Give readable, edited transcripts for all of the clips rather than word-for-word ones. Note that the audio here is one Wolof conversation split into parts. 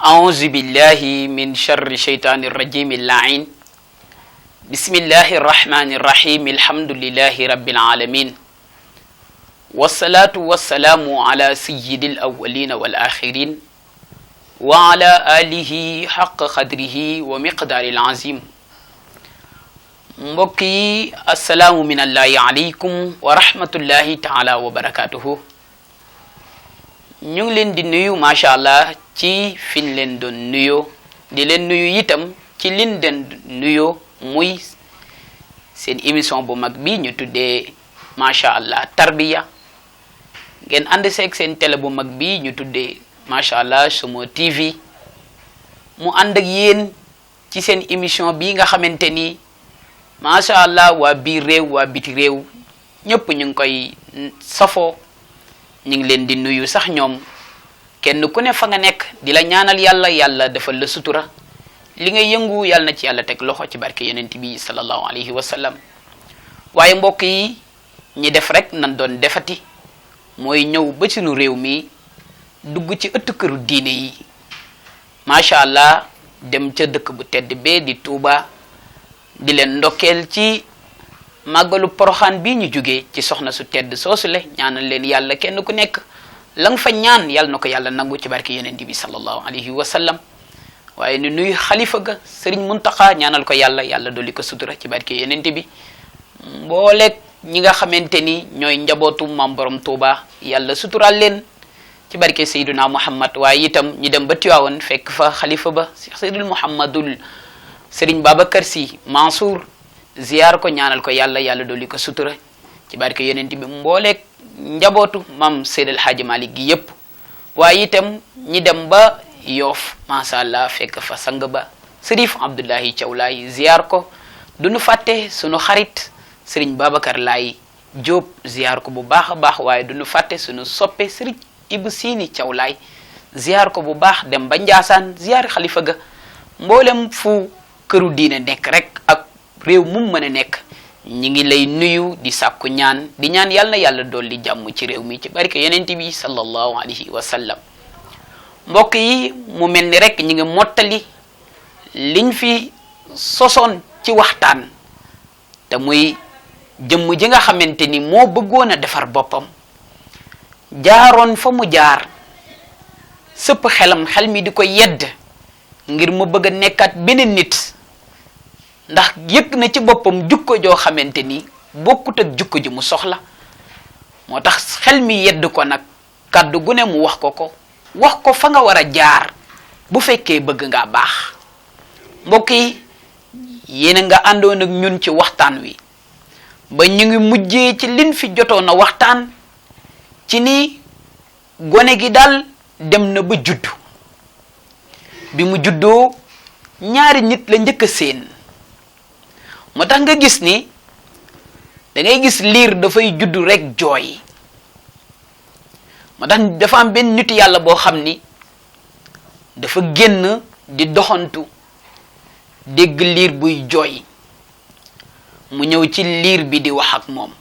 أعوذ بالله من شر الشيطان الرجيم اللعين بسم الله الرحمن الرحيم الحمد لله رب العالمين والصلاة والسلام على سيد الأولين والآخرين وعلى آله حق قدره ومقدار العظيم mbokki assalaamu minallahi aleykum wa rahmatullahi taala wa barakatuhu ñu ngi leen di nuyu macha allah ci fin leen doon nuyoo di leen nuyu itam ci lin den nuyoo muy seen émission bu mag bi ñu tuddee macha allah tarbiya ngeen ànd seeg seen télé bu mag bi ñu tuddee macha allah Sumo TV mu ànd ak yéen ci seen émission bi nga xamante ni macha allah waa biir réew waa biti réew ñëpp ñu ngi koy safoo ñu ngi leen di nuyu sax ñoom kenn ku ne fa nga nekk di la ñaanal yàlla defal la sutura li nga yëngu yàlla na ci yàlla teg loxo ci barke yonent bi sallallahu alayhi wa sallam waaye mbokk yi ñi def rek nan doon defati mooy ñëw ba sunu réew mi dugg ci ëttu këru diine yi macha allah dem ca dëkk bu tedd bee di Touba. di leen ndokkeel ci màggalu poroxaan bi ñu jógee ci soxna su tedd soosule ñaanal leen yàlla kenn ku nekk la nga fa ñaan yàlla na ko yàlla nangu ci barke yonent bi sallallahu alayhi wa sallam waaye ni nuy xalifa ga sëriñ Muntaxa ñaanal ko yàlla dolli ko sutura ci barke yonent bi mbooleeg ñi nga xamante ni ñooy njabootu maam borom Tuuba yàlla suturaal leen ci barke Seydina Muhammad waaye itam ñu dem ba Tiwaawan fekk fa xalifa ba Seydil Muhammadul Sëriñ Babacar Si Mansour ziyaar ko ñaanal ko yàlla dolli ko sutura ci barke yonent bi mbooleeg njabootu mam Seydil Hadji Malick gi yépp waaye itam ñi dem ba Yoof masha Allah fekk fa sang ba Sërif Abdullahi Thiaw Laay ziyaar ko duñu fàtte sunu xarit Sëriñ Babacar Laay Jóob ziyaar ko bu baax a baax waaye duñu fàtte sunu soppe Sëriñ Ibu Siini Thiaw Laay ziyaar ko bu baax dem ba Njaasaan ziyaar xalifa ga mboolem fu këru diine nekk rek ak réew mu mën a nekk ñi ngi lay nuyu di sàkku ñaan di ñaan yàlla dolli jàmm ci réew mi ci barke yonent bi sallallahu alayhi wa sallam mbokk yi mu mel ni rek ñi ngi mottali liñ fi sosoon ci waxtaan te muy jëmm ji nga xamante ni moo bëggoon a defar boppam jaaroon fa mu jaar sëpp xel mi di ko yedd ngir mu bëgg a nekkaat beneen nit ndax yëg na ci boppam jukko joo xamante ni bokkut ak jukko ji mu soxla moo tax xel mi yedd ko nag kàddu gu ne mu wax ko fa nga war a jaar bu fekkee bëgg ngaa baax mbokk yi yéena nga àndoon ak ñun ci waxtaan wi ba ñu ngi mujjee ci liñ fi jotoon a waxtaan ci ni gone gi daal dem na ba juddu bi mu juddoo ñaari nit la njëkk a seen moo tax nga gis ni da ngay gis liir dafay juddu rek jooy moo tax dafa am benn nitu yàlla boo xam ni dafa génn di doxantu dégg liir buy jooy mu ñëw ci liir bi di wax ak moom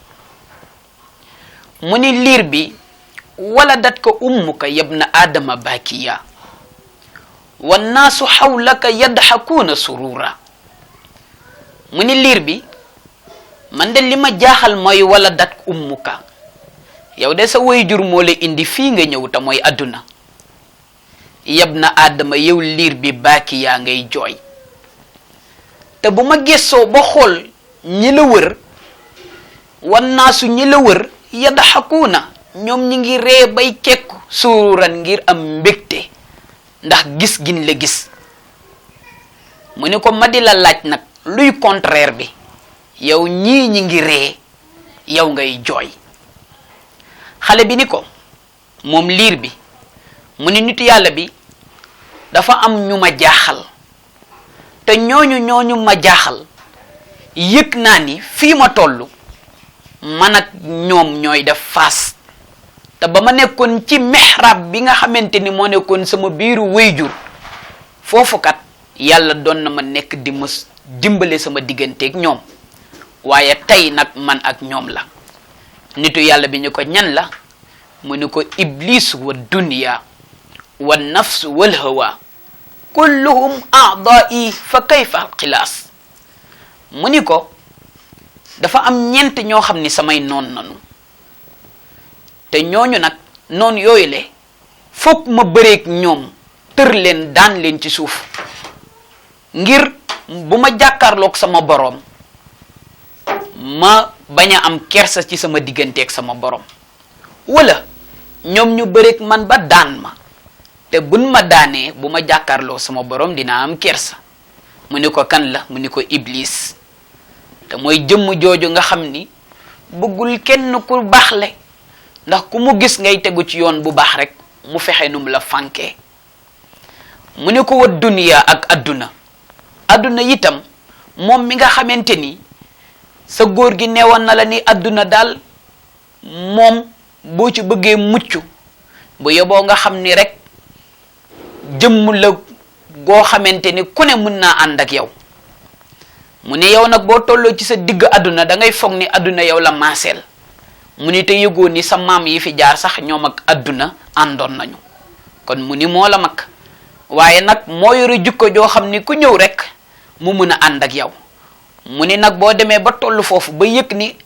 mu ni liir bi waladat ka ummuka yabna aadama bakiya wannaasu xawlaka yadxakuuna surura mu ni liir bi man de li ma jaaxal mooy wala dat ummuka yow de sa waajur moo la indi fii nga ñëw te mooy adduna yab na aadama yow liir bi baaki yaa ngay jooy te bu ma gëstoo ba xool ñi la wër wannaasu ñi la wër yadxakuuna ñoom ñi ngi ree bay kekku sururan ngir am mbégte ndax gis gin la gis mu ni ko ma di la laaj nag luy contraire bi yow ñii ñi ngi ree yow ngay jooy xale bi ni ko moom liir bi mu ni nitu yàlla bi dafa am ñu ma jaaxal te ñooñu ma jaaxal yëg naa ni fii ma toll man ak ñoom ñooy def faas te ba ma nekkoon ci mihrab bi nga xamante ni moo nekkoon sama biiru wayjur foofu kat yàlla doon na ma nekk di ma dimbale sama digganteeg ñoom waaye tey nag man ak ñoom la nitu yàlla bi ñu ko ñan la mu ni ko iblis wa dunya wa nafs wal hawa kulluhum a'da'i fa kayfa xilaas mu ni ko dafa am ñeent ñoo xam ni samay noon nanu te ñooñu nag noon yooyu le foog ma bëreeg ñoom tër leen daan leen ci suuf ngir bu ma jàkkaarloog sama boroom ma bañ a am kersa ci sama digganteeg sama boroom wala ñoom ñu bëreeg man ba daan ma te buñ ma daanee bu ma jàkkaarloo sama boroom dinaa am kersa mu ni ko kan la mu ni ko Iblis te mooy jëmm jooju nga xam ni bëggul kenn ku baaxle ndax ku mu gis ngay tegu ci yoon bu baax rek mu fexe num la fànkee mu ni ko wa duniya ak adduna itam moom mi nga xamante ni sa góor gi newoon na la ni adduna daal moom boo ci bëggee mucc bu yeboo nga xam ni rek jëmm la goo xamante ni ku ne mën naa ànd ak yow mu ne yow nag boo tolloo ci sa digg adduna da ngay foog ni adduna yow la maaseel mu ni te yëgoo ni sa maam yi fi jaar sax ñoom ak adduna àndoon nañu kon mu ni moo la mag waaye nag moo yore jukko joo xam ni ku ñëw rek mu mën a ànd ak yow mu ni nag boo demee ba toll foofu ba yëg ni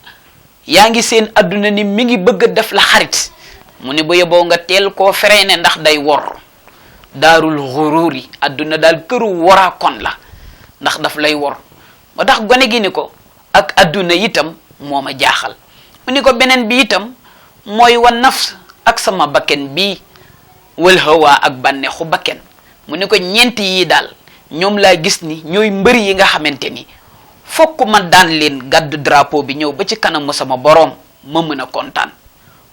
yaa ngi seen adduna ni mi ngi bëgg a def la xarit mu ni ba yeboo nga teel koo freiné ndax day wor daarul xururi adduna daal këru woraakon la ndax daf lay wor ba tax gone gi ni ko ak adduna itam moo ma jaaxal mu ni ko beneen bi itam mooy wa nafs ak sama bakken bii wal hawa ak bànneexu bakken mu ni ko ñeent yii daal ñoom laa gis ni ñooy mbër yi nga xamante ni fokk ma daan leen gàddu drapeau bi ñëw ba ci kanamu sama boroom ma mën a kontaan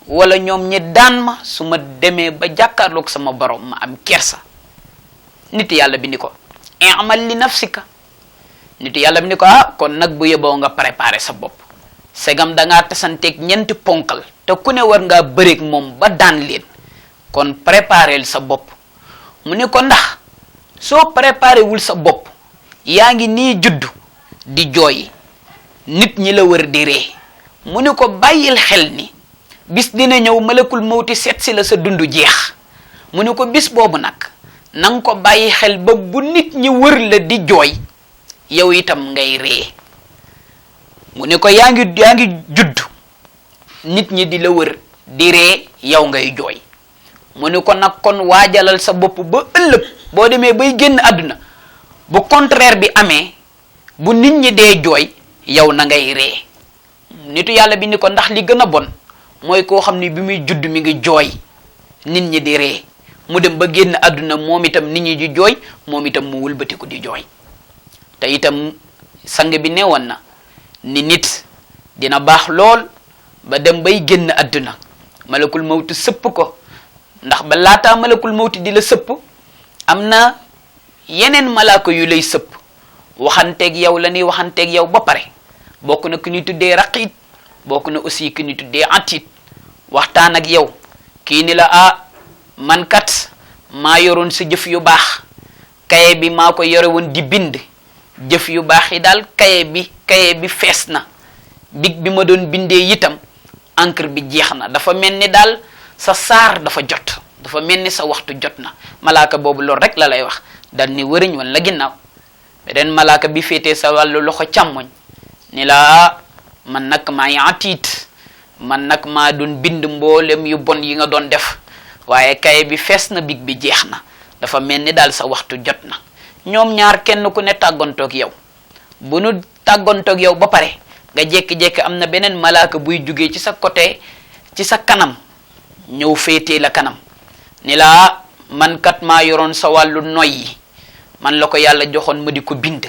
wala ñoom ñi daan ma su ma demee ba jàkkaarloog sama boroom ma am kersa nit yàlla bi ni ko i'mal li nafsika nit yàlla bi ni ko kon nag bu yeboo nga préparer sa bopp segam dangaa tasanteeg ñeenti ponkal te ku ne war ngaa bëreeg moom ba daan leen kon préparel sa bopp mu ne ko ndax soo préparé wul sa bopp yaa ngi nii juddu di jooy nit ñi la wër di ree mu ne ko bàyyil xel ni bis dina ñëw malakul mawti seet si la sa dundu jeex mu ne ko bis boobu nag nanga ko bàyyi xel ba bu nit ñi wër la di jooy yow itam ngay ree mu ne ko yaa ngi judd nit ñi di la wër di ree yow ngay jooy mu ne ko nag kon waajalal sa bopp ba ëllëg boo demee bay génn àdduna bu contraire bi amee bu nit ñi dee jooy yow na ngay ree nitu yàlla bi ni ko ndax li gën a bon mooy koo xam ni bi muy judd mi ngi jooy nit ñi di ree mu dem ba génn àdduna moom itam nit ñi di jooy moom itam mu wëlbatiku di jooy te itam sang bi newoon na ni nit dina baax lool ba dem bay génn àdduna malakul mawti sëpp ko ndax ba laataa malakul mawti di la sëpp am na yeneen malaaka yu lay sëpp waxanteeg yow la ñuy waxanteeg yow ba pare bokk na ku ñu tuddee raqiit bokk na aussi ku ñu tuddee atiit waxtaan ak yow kii ni la man kat maa yoroon sa jëf yu baax kaye bi maa ko yore woon di bind jëf yu baax yi daal kaye bi fees na big bi ma doon bindee itam encre bi jeex na dafa mel ni daal sa saar dafa jot dafa mel ni sa waxtu jot na malaaka boobu loolu rek la lay wax dal ni wëriñ wan la ginnaaw beneen malaaka bi féetee sa wàllu loxo càmmoñ ni la man nag maay atiit man nag maa doon bind mboolem yu bon yi nga doon def waaye kaye bi fees na big bi jeex na dafa mel ni daal sa waxtu jot na ñoom ñaar kenn ku ne tàggantoog yow bu nu tàggantoog yow ba pare nga jékki-jékki am na beneen malaaka buy jugee ci sa côté ci sa kanam ñëw féetee la kanam ni la man kat maa yoroon sa wàllu noyyi man la ko yàlla joxoon ma di ko bind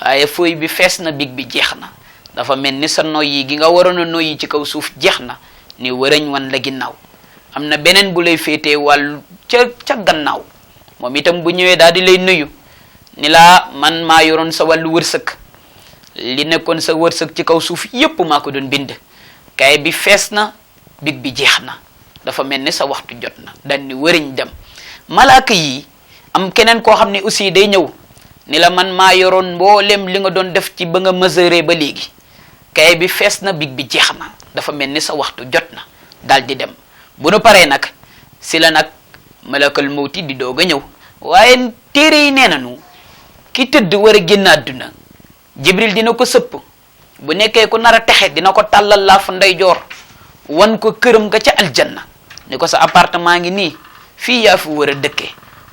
waaye fooy bi fees na big bi jeex na dafa mel ni sa noyyi gi nga waroon a noyyi ci kaw suuf jeex na ni wërëñ wan la ginnaaw am na beneen bu lay féetee wàllu ca gannaaw moom itam bu ñëwee daal di lay nuyu ni la man maa yoroon sa wàllu wërsëg li nekkoon sa wërsëg ci kaw suuf yépp maa ko doon bind kay bi fees na big bi jeex na dafa mel ni sa waxtu jot na daal ni wëriñ dem malaaka yi am keneen koo xam ne aussi day ñëw ni la man maa yoroon mboolem li nga doon def ci ba nga mesuré ba léegi kay bi fees na big bi jeex na dafa mel ni sa waxtu jot na daal di dem bu nu paree nag si la nag malakal mawti di doog a ñëw waaye téere yi nee nañu ki tëdd war a génn àdduna Jibril dina ko sëpp bu nekkee ku nar a texe dina ko tàllal laafu ndeyjoor wan ko këram nga ca aljanna ni ko sa appartement ngi nii fii yaa fi war a dëkkee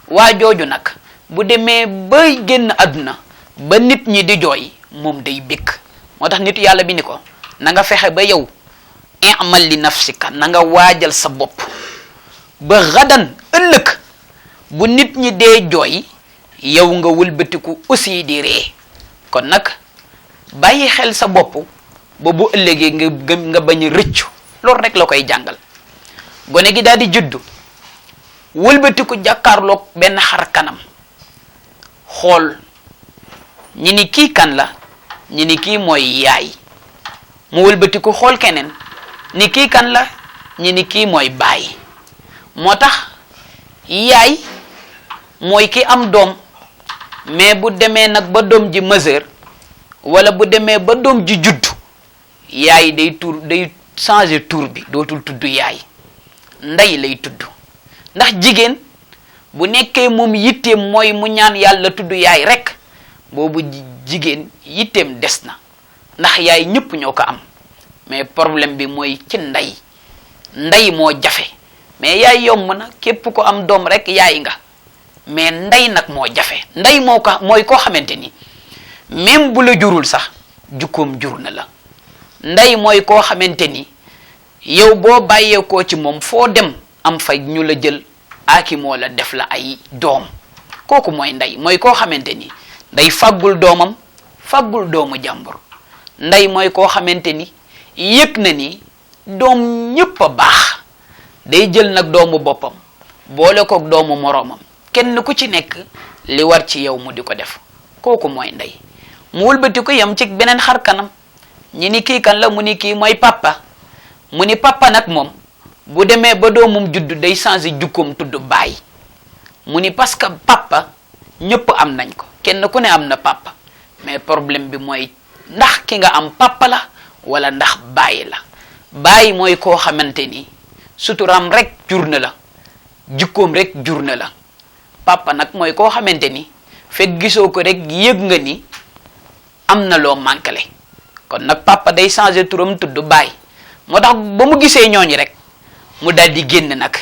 waa jooju nag bu demee ba génn àdduna ba nit ñi di jooy moom day békk moo tax nitu yàlla bi ni ko na nga fexe ba yow i'mal li nafsika na nga waajal sa bopp ba gadan ëllëg bu nit ñi dee jooy yow nga wëlbatiku aussi di ree kon nag bàyyi xel sa bopp ba bu ëllëgee nga bañ a rëccu loolu rek la koy jàngal gone gi daal di juddu wëlbatiku jàkkaarloog benn xar kanam xool ñi ni kii kan la ñi ni kii mooy yaay mu wëlbatiku xool keneen ni kii kan la ñi ni kii mooy baay moo tax yaay mooy ki am doom mais bu demee nag ba doom ji majeur wala bu demee ba doom ji juddu yaay day changer tur bi dootul tudd yaay ndey lay tudd ndax jigéen bu nekkee moom yitteem mooy mu ñaan yàlla tudd yaay rek boobu jigéen yitteem des na ndax yaay ñëpp ñoo ko am mais problème bi mooy ci ndey moo jafe mais yaay yomb na képp ko am doom rek yaay nga mais ndey nag moo jafe ndey mooy koo xamante ni même bu la jurul sax jukkoom jur na la ndey mooy koo xamante ni yow boo bàyyeekoo ci moom foo dem am fa ñu la jël aaki moo la def la ay doom kooku mooy ndey mooy koo xamante ni day fàggul doomam fàggul doomu jàmbur ndey mooy koo xamante ni yëg na ni doom ñëpp a baax day jël nag doomu boppam boole koog doomu moroomam kenn ku ci nekk li war ci yow mu di ko def kooku mooy ndey mu wëlbati ko yam ci beneen xar kanam ñi ni kii kan la mu ni kii mooy papa mu ni papa nag moom bu demee ba doomum juddu day changer jukkoom tudd baay mu ni parce que papa ñëpp am nañ ko kenn ku ne am na papa mais problème bi mooy ndax ki nga am papa la wala ndax baay la baay mooy koo xamante ni suturam rek jur na la jukkoom rek jur na la papa nag mooy koo xamante ni fekk gisoo ko rek yëg nga ni am na loo manqué kon nag papa day changer turam tudd baay moo tax ba mu gisee ñooñu rek mu daal di génn nag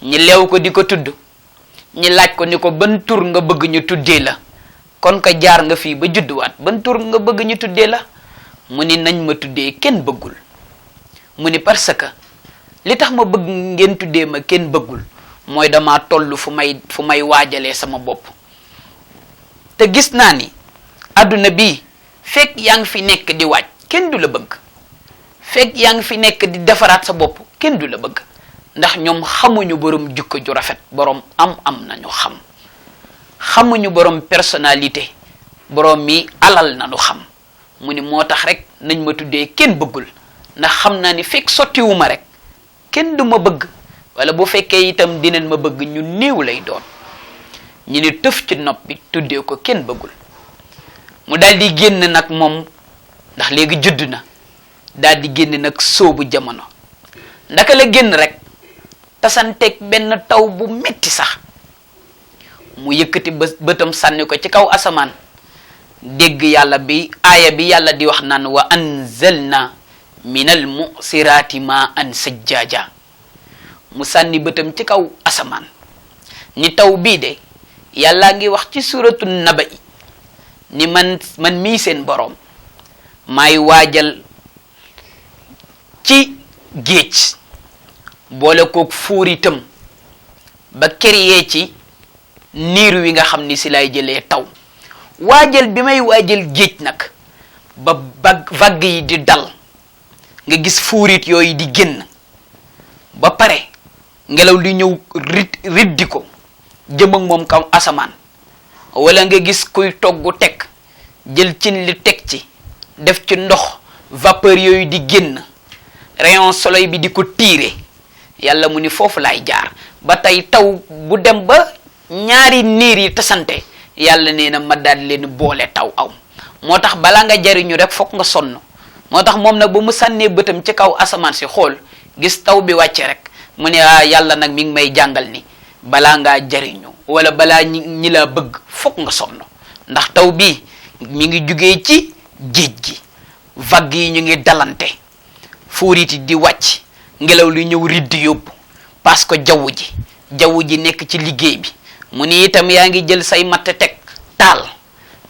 ñi leew ko di ko tudd ñi laaj ko ni ko ban tur nga bëgg ñu tuddee la kon ka jaar nga fii ba judduwaat ban tur nga bëgg ñu tuddee la mu ni nañ ma tuddee kenn bëggul mu ni parce que li tax ma bëgg ngeen tuddee ma kenn bëggul mooy dama toll fu may waajalee sama bopp te gis naa ni adduna bii fekk yaa ngi fi nekk di waaj kenn du la bëgg fekk yaa ngi fi nekk di defaraat sa bopp kenn du la bëgg ndax ñoom xamuñu borom jukko ju rafet borom am nañu xamuñu borom personnalité borom mi alal nañu xam mu ni moo tax rek nañ ma tuddee kenn bëggul ndax xam naa ni fekk sottiwuma rek kenn du ma bëgg wala bu fekkee itam dinañ ma bëgg ñu néew lay doon ñu ni tëf ci nopp bi tuddee ko kenn bëggul mu daal di génn nag moom ndax léegi judd na daal di génn nag sóobu jamono ndaka la génn rek tasanteeg benn taw bu metti sax mu yëkkati bëtam sànni ko ci kaw asamaan dégg yàlla bi aaya bi yàlla di wax naan wa anzalna minal mu'sirati ma an sajjaja mu sànni bëtam ci kaw asamaan ni taw bii de yàlla ngi wax ci suratu naba i ni man mii seen boroom maay waajal ci géej boole koog fuuritam ba créer ci niir wi nga xam ni si lay jëlee taw waajal bi may waajal géej nag ba vague yi di dal nga gis fuurit yooyu di génn ba pare ngelaw li ñëw riddi ko jëm ak moom kaw asamaan wala nga gis kuy togg teg jël cin li teg ci def ci ndox vapeur yooyu di génn rayon soleil bi di ko tiire yàlla mu ni foofu laay jaar ba tey taw bu dem ba ñaari niir yi tasante yàlla nee na ma daal leen boole taw aw moo tax balaa nga jariñu rek fokk nga sonn moo tax moom nag ba mu sànnee bëtam ci kaw asamaan si xool gis taw bi wàcce rek mu ne yàlla nag mi ngi may jàngal ni balaa ngaa jariñu wala balaa ñi laa bëgg fokk nga sonn ndax taw bi mi ngi jugee ci géej gi vague yi ñu ngi dalante fuuriti di wàcc ngelaw li ñëw riddi yóbbu parce que jaww ji nekk ci liggéey bi mu ni itam yaa ngi jël say matt teg taal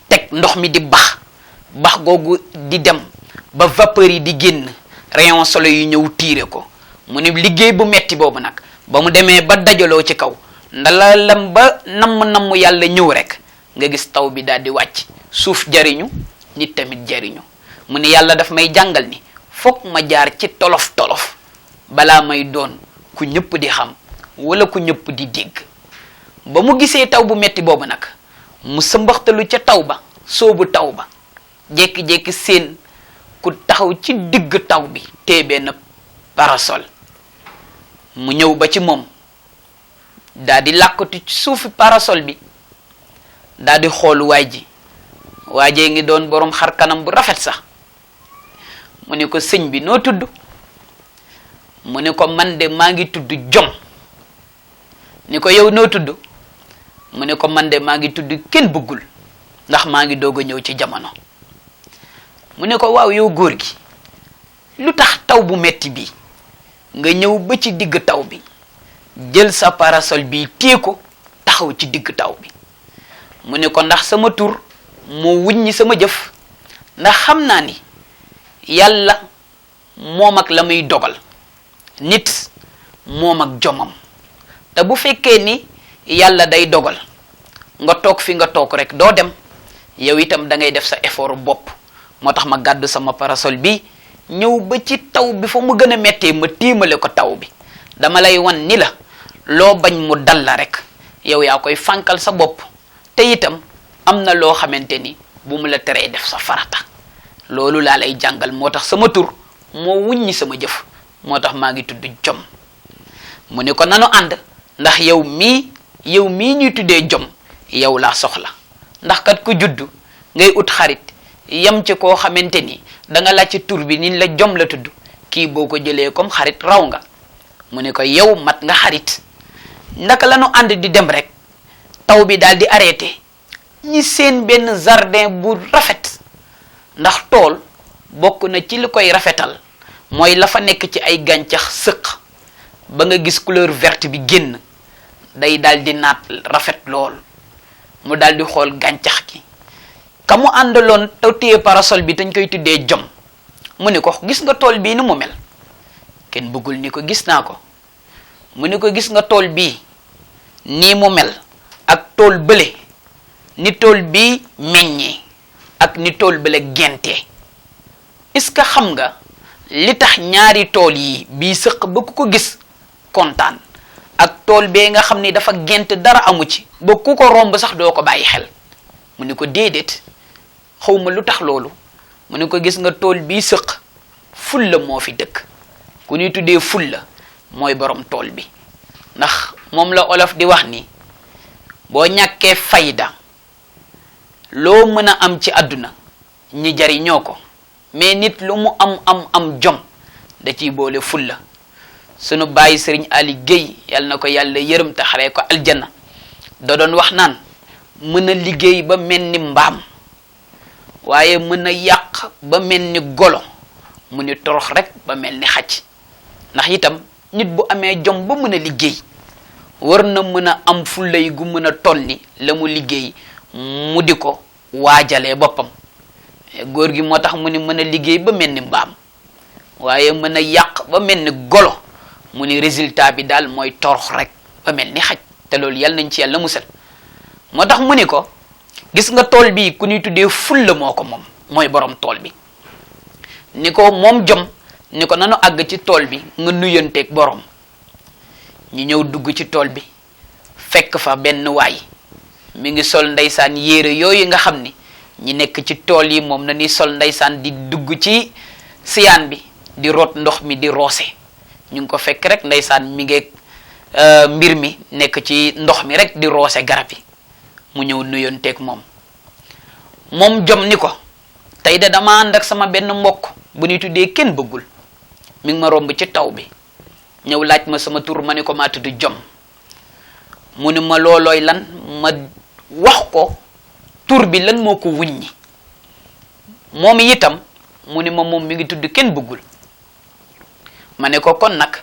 teg ndox mi di bax googu di dem ba vapeur yi di génn rayon soleil yu ñëw tiire ko mu ni liggéey bu metti boobu nag ba mu demee ba dajaloo ci kaw ndalalam ba namm yàlla ñëw rek nga gis taw bi daal di wàcc suuf jariñu nit tamit jariñu mu ni yàlla daf may jàngal ni fokk ma jaar ci tolof balaa may doon ku ñëpp di xam wala ku ñëpp di dégg ba mu gisee taw bu metti boobu nag mu sëmbaxtalu ca taw ba soobu taw ba jékki-jékki seen ku taxaw ci digg taw bi tee benn parasol mu ñëw ba ci moom daa di làkkatu ci suufi parasol bi daa di xool waajee ngi doon boroom xar kanam bu rafet sax mu ne ko sëñ bi noo tudd mu ne ko man de maa ngi tudd Jom ni ko yow noo tudd mu ne ko man de maa ngi tudd kenn bëggul ndax maa ngi doog a ñëw ci jamono mu ne ko waaw yow góor gi lu tax taw bu metti bi nga ñëw ba ci digg taw bi jël sa parasol bi téye ko taxaw ci digg taw bi mu ne ko ndax sama tur moo wuññi sama jëf ndax xam naa ni yàlla moom ak la muy dogal nit moom ak jomam te bu fekkee ni yàlla day dogal nga toog fi nga toog rek doo dem yow itam da ngay def sa effort bopp moo tax ma gàddu sama parasol bi ñëw ba ci taw bi fa mu gën a mettee ma tiimale ko taw bi dama lay wan ni la loo bañ mu dal la rek yow yaa koy fànkal sa bopp te itam am na loo xamante ni bu mu la teree def sa farata loolu laa lay jàngal moo tax sama tur moo wuññi sama jëf moo tax maa ngi tudd Jom mu ne ko nanu ànd ndax yow mii ñuy tuddee Jom yow laa soxla ndax kat ku juddu ngay ut xarit yam ci koo xamante ni da nga laaj ci tur bi ni la Jom la tudd kii boo ko jëlee comme xarit raw nga mu ne ko yow mat nga xarit ndaka la nu ànd di dem rek taw bi daal di arrêté ñi seen benn jardin bu rafet ndax tool bokk na ci li koy rafetal mooy la fa nekk ci ay gàncax sëq ba nga gis couleur verte bi génn day daal di naat rafet lool mu daal di xool gàncax gi ka mu àndaloon taw téye parasol bi dañ koy tuddee Jom mu ne ko gis nga tool bii ni mu mel kenn bëggul ni ko gis naa ko mu ne ko gis nga tool bii nii mu mel ak tool bële ni tool bii meññee ak ni tool bële gente est-ce que xam nga li tax ñaari tool yi bii sëq ba ku ko gis kontaan ak tool bee nga xam ni dafa gent dara amu ci ba ku ko romb sax doo ko bàyyi xel mu ne ko déedéet xawma lu tax loolu mu ne ko gis nga tool bii sëq fulla moo fi dëkk ku ñuy tuddee fulla mooy borom tool bi ndax moom la olof di wax ni boo ñàkkee fayda loo mën a am ci àdduna ñi jariñoo ko mais nit lu mu am jom da ciy boole fulla sunu bàyyi sëriñ Ali Guèye yal na ko yàlla yërëm te xaree ko aljanna da doon wax naan mën a liggéey ba mel ni mbaam waaye mën a yàq ba mel ni golo mu ni torox rek ba mel ni xaj ndax itam nit bu amee jom ba mën a liggéey war na mën a am fulla yi gu mën a toll ni la mu liggéey mu di ko waajalee boppam góor gi moo tax mu ni mën a liggéey ba mel ni mbaam waaye mën a yàq ba mel ni golo mu ni résultat bi daal mooy torox rek ba mel ni xaj te loolu yàlla nañ ci yàlla musal moo tax mu ni ko gis nga tool bi ku ñuy tuddee fulla moo ko moom mooy borom tool bi ni ko moom Jom ni ko nanu àgg ci tool bi nga nuyanteeg borom ñu ñëw dugg ci tool bi fekk fa benn waay mi ngi sol ndeysaan yére yooyu nga xam ni ñi nekk ci tool yi moom na ni sol ndeysaan di dugg ci siyaan bi di root ndox mi di roose ñu ngi ko fekk rek ndeysaan mi ngeeg mbir mi nekk ci ndox mi rek di roose garab yi mu ñëw nuyonteeg moom Jom ni ko tey de dama ànd ak sama benn mbokk bu ñuy tuddee kenn bëggul mi ngi ma romb ci taw bi ñëw laaj ma sama tur ma ni ko maa tudd Jom mu ni ma loolooy lan ma wax ko tur bi lan moo ko wuññi moom itam mu ni ma moom mi ngi tudd kenn bëggul ma ne ko kon nag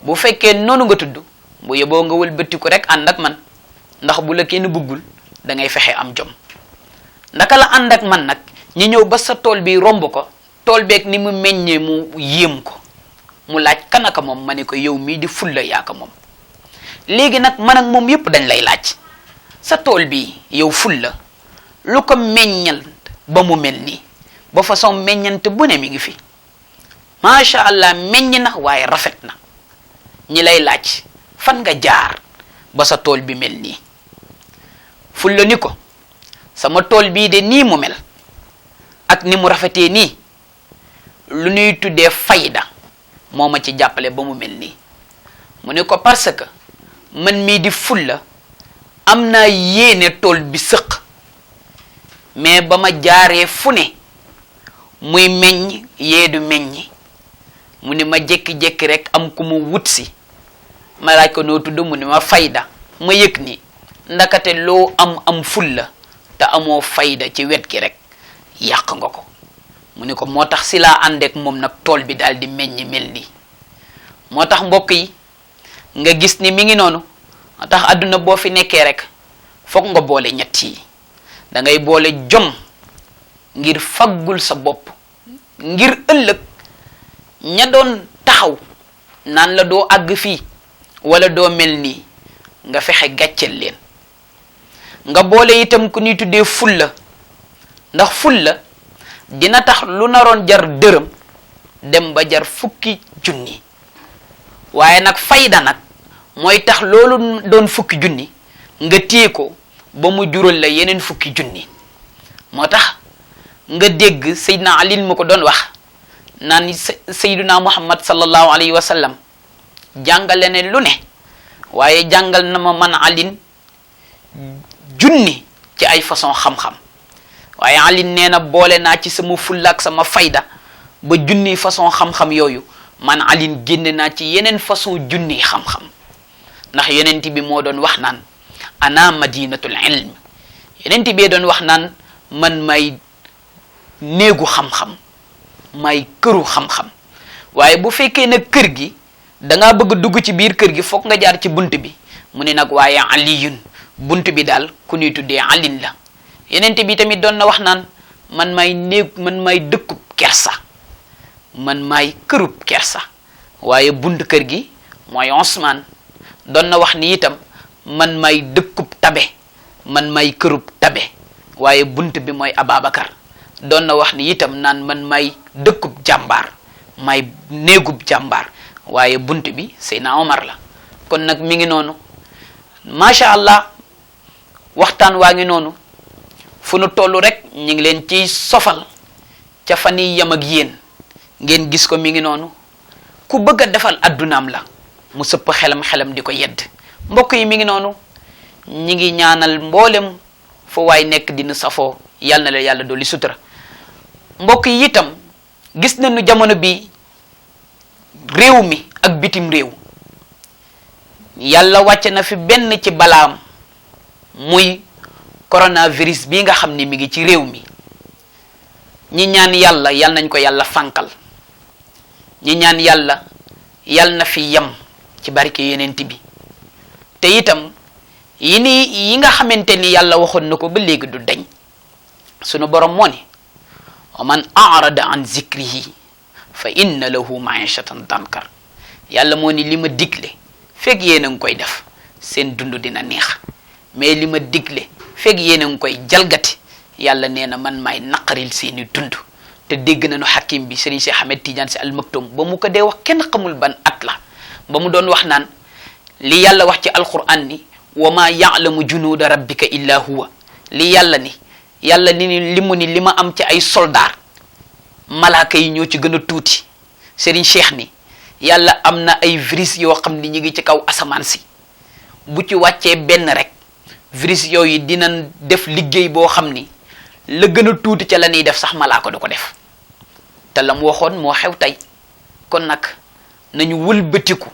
bu fekkee noonu nga tudd bu yeboo nga wëlbati ko rek ànd ak man ndax bu la kenn bëggul da ngay fexe am jom naka la ànd ak man nag ñi ñëw ba sa tool bi romb ko tool beeg ni mu meññee mu yéem ko mu laaj kanaka moom ma ne ko yow mii di fulla yaaka moom léegi nag man ak moom yépp dañ lay laaj sa tool bi yow fulla lu ko meññal ba mu mel nii ba façon meññante bu ne mi ngi fi macha allah meññ na waaye rafet na ñi lay laaj fan nga jaar ba sa tool bi mel nii fulla ni ko sama tool bii de nii mu mel ak ni mu rafetee nii lu ñuy tuddee fayda moo ma ci jàppale ba mu mel nii mu ne ko parce que man mii di fulla am naa yéene tool bi sëq mais ba ma jaaree fu ne muy meññ yeedu meññ mu ne ma jékki-jékki rek am ku mu wut si ma laaj ko noo tudd mu ne ma fayda ma yëg ni ndakate loo am fulla te amoo fayda ci wet gi rek yàq nga ko mu ne ko moo tax si laa àndeek moom nag tool bi daal di meññ mel nii moo tax mbokk yi nga gis ni mi ngi noonu moo tax àdduna boo fi nekkee rek foog nga boole ñett yi da ngay boole jom ngir faggul sa bopp ngir ëllëg ña doon taxaw naan la doo àgg fii wala doo mel nii nga fexe gàcceel leen nga boole itam ku ñuy tuddee fulla ndax fulla dina tax lu naroon jar dërëm dem ba jar fukki junni waaye nag fayda nag mooy tax loolu doon fukki junni nga téye ko ba mu jural la yeneen fukki junni moo tax nga dégg Seydina Ali mu ko doon wax naan Seydina Muhammad sallallahu alayhi wa sallam jàngale ne lu ne waaye jàngal na ma man alin junni ci ay façon xam-xam waaye alin nee na boole naa ci sama fulla ak sama fayda ba junni façon xam-xam yooyu man alin génne naa ci yeneen façon junni xam-xam ndax yonent bi moo doon wax naan ana madinatul ilm yonent bi doon wax naan man may néegu xam-xam may këru xam-xam waaye bu fekkee nag kër gi dangaa bëgg dugg ci biir kër gi foog nga jaar ci bunt bi mu ne nag waaye aliyun bunt bi daal ku ñuy tuddee alin la yenente bi tamit doon na wax naan man may dëkkub kersa man may kërub kersa waaye bunt kër gi mooy Ousmane doon na wax ni itam man may dëkkub tabe man may kërub tabe waaye bunt bi mooy Ababacar doon na wax ni itam naan man may dëkkub jàmbaar may néegub jàmbaar waaye bunt bi Seydina Omar la kon nag mi ngi noonu macha allah waxtaan waa ngi noonu fu nu toll rek ñu ngi leen ciy sofal ca fan yi yam ak yéen ngeen gis ko mi ngi noonu ku bëgg a defal addunaam la mu sëpp xelam di ko yedd mbokk yi mi ngi noonu ñi ngi ñaanal mboolem fu waay nekk dina safoo yal na la yàlla dolli sutura mbokk yi itam gis nañu jamono bi réew mi ak bitim réew yàlla wàcce na fi benn ci balaam muy coronavirus bii nga xam ni mi ngi ci réew mi ñi ñaan yàlla yal nañ ko yàlla fànkal ñi ñaan yàlla yal na fi yem ci barke yonent bi te itam yi nga xamante ni yàlla waxoon na ko ba léegi du dañ sunu borom moo ne wa man arada an zikrihi fa inna lahu maishatan dankar yàlla moo ni li ma digle fekk yéen a ngi koy def seen dund dina neex mais li ma digle fekk yéen a ngi koy jalgati yàlla nee na man maay naqaril seeni dund te dégg nañu xakim bi Serigne Cheikh Ahmed Tidiane Sy Al Maktoum ba mu ko dee wax kenn xamul ban at la ba mu doon wax naan li yàlla wax ci alquran ni wa ma ya'lamu junuuda rabbika illa huwa li yàlla ni li mu ni li ma am ci ay soldaar malaaka yi ñoo ci gën a tuuti Serigne Cheikh ni yàlla am na ay virus yoo xam ni ñu ngi ci kaw asamaan si bu ci wàccee benn rek virus yooyu dinañ def liggéey boo xam ni la gën a tuuti ca la ñuy def sax malaaka du ko def te la mu waxoon moo xew tey kon nag nañu wëlbatiku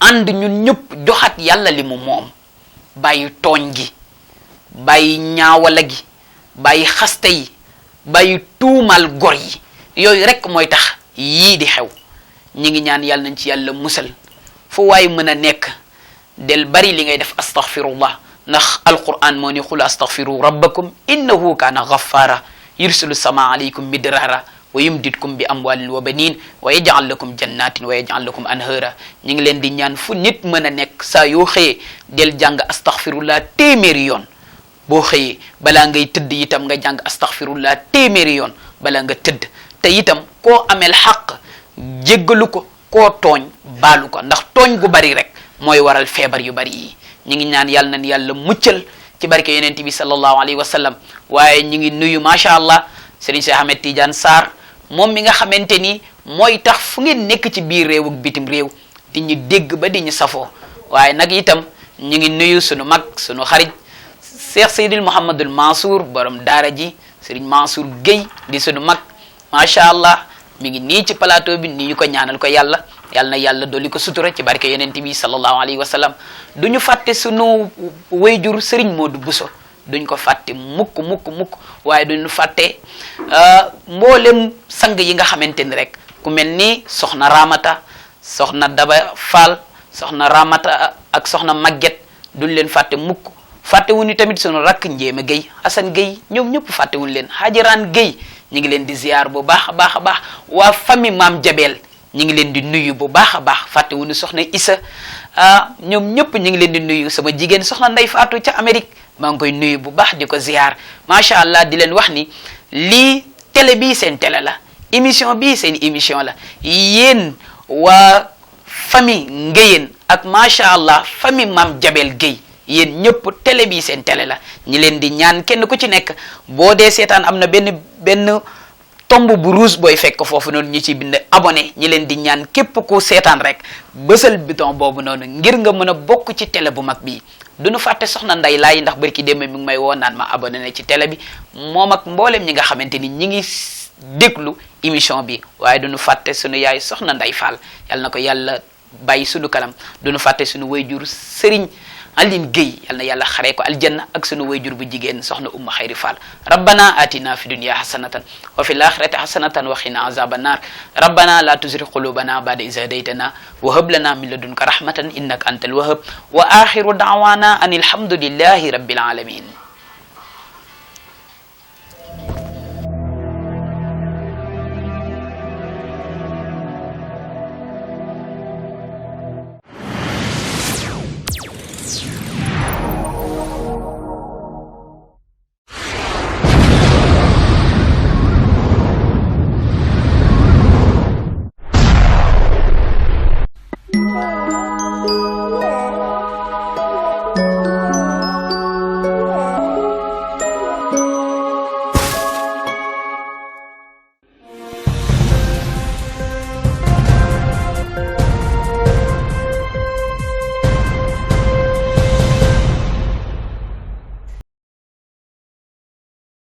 ànd ñun ñëpp joxat yàlla li mu moom bàyyi tooñ gi bàyyi ñaawala gi bàyyi xaste yi bàyyi tuumal gor yi yooyu rek mooy tax yii di xew ñi ngi ñaan yàlla nañ ci yàlla musal fu waay mën a nekk del bari li ngay def astaghfirullah ndax alquran moo ni xul astaghfiru rabbakum innahu kaana ghaffara yursilu sama alaykum midrara wa yumditkum bi amwalin wa banin wa yaj'al lakum jannatin wa yaj'al lakum anhara ñi ngi leen di ñaan fu nit mën a nekk saa yoo xëyee del jàng astaghfirullah téeméeri yoon boo xëyee balaa ngay tëdd itam nga jàng astaghfirullah téeméeri yoon balaa nga tëdd te itam koo amel xaq jéggalu ko koo tooñ baalu ko ndax tooñ gu bari rek mooy waral feebar yu bari yi ñi ngi ñaan yàlla nañ yàlla muccal ci barke yonent bi sallallahu alayhi wa sallam waaye ñi ngi nuyu macha allah Serigne Cheikh Ahmed Tidiane Sarr moom mi nga xamante ni mooy tax fu ngeen nekk ci biir réew ak bitim réew di ñu dégg ba di ñu safoo waaye nag itam ñu ngi nuyu sunu mag sunu xarit Cheikh Seydil Mouhamadul Mansour borom daara ji Serigne Mansour Gueye di sunu mag macha allah mi ngi nii ci plateau bi nii ko ñaanal ko yàlla yàlla na yàlla dolli ko sutura ci barke yonent bi sallallahu alayhi wa sallam du ñu fàtte sunu wayjur Serigne Modou Bousso duñ ko fàtte mukk waaye duñu fàtte mboolem sang yi nga xamante ni rek ku mel ni soxna Ramata soxna Daba Fall soxna Ramata ak soxna Maguette duñ leen fàtte mukk fàttewuñu tamit sunu rakk Njéema Gueye Assane Gueye ñoom ñëpp fàttewuñu leen Hajaraan Gueye ñu ngi leen di ziar bu baax a baax a baax waa famille Maam Jabel ñu ngi leen di nuyu bu baax a baax fàttewuñu soxna Issa ñoom ñëpp ñu ngi leen di nuyu sama jigéen soxna Ndey Faatu ca Amérique maa ngi koy nuyu bu baax di ko ziar macha allah di leen wax ni lii télé bii seen télé la émission bii seen émission la yéen waa famille Ngéyeen ak macha allah famille Maam Jabel Gueye yéen ñëpp télé bii seen télé la ñi leen di ñaan kenn ku ci nekk boo dee seetaan am na benn tomb bu rouge booy fekk foofu noonu ñu ci bind abonné ñi leen di ñaan képp ku seetaan rek bësal bouton boobu noonu ngir nga mën a bokk ci télé bu mag bii duñu fàtte soxna Nday Laay ndax barki démb mi ngi may woo naan ma abonné na ci télé bi moom ak mboolem ñi nga xamante ni ñi ngi déglu émission bi waaye duñu fàtte sunu yaay soxna Nday Fall yal na ko yàlla bàyyi sunu kanam duñu fàtte sunu wayjur Serigne Aline Gueye yal na yàlla xaree ko aljanna ak sunu wayjur bu jigéen soxna Umma Xayri Fall rabbana atina fi dunya hasanatan wa fil akhirati hasanatan wa qina azaban nar rabbana la tuzigh qulubana ba'da idh hadaytana wa hab lana min ladunka rahmatan innaka antal wahhab wa akhiru da'wana anil hamdulillahi rabbil alamin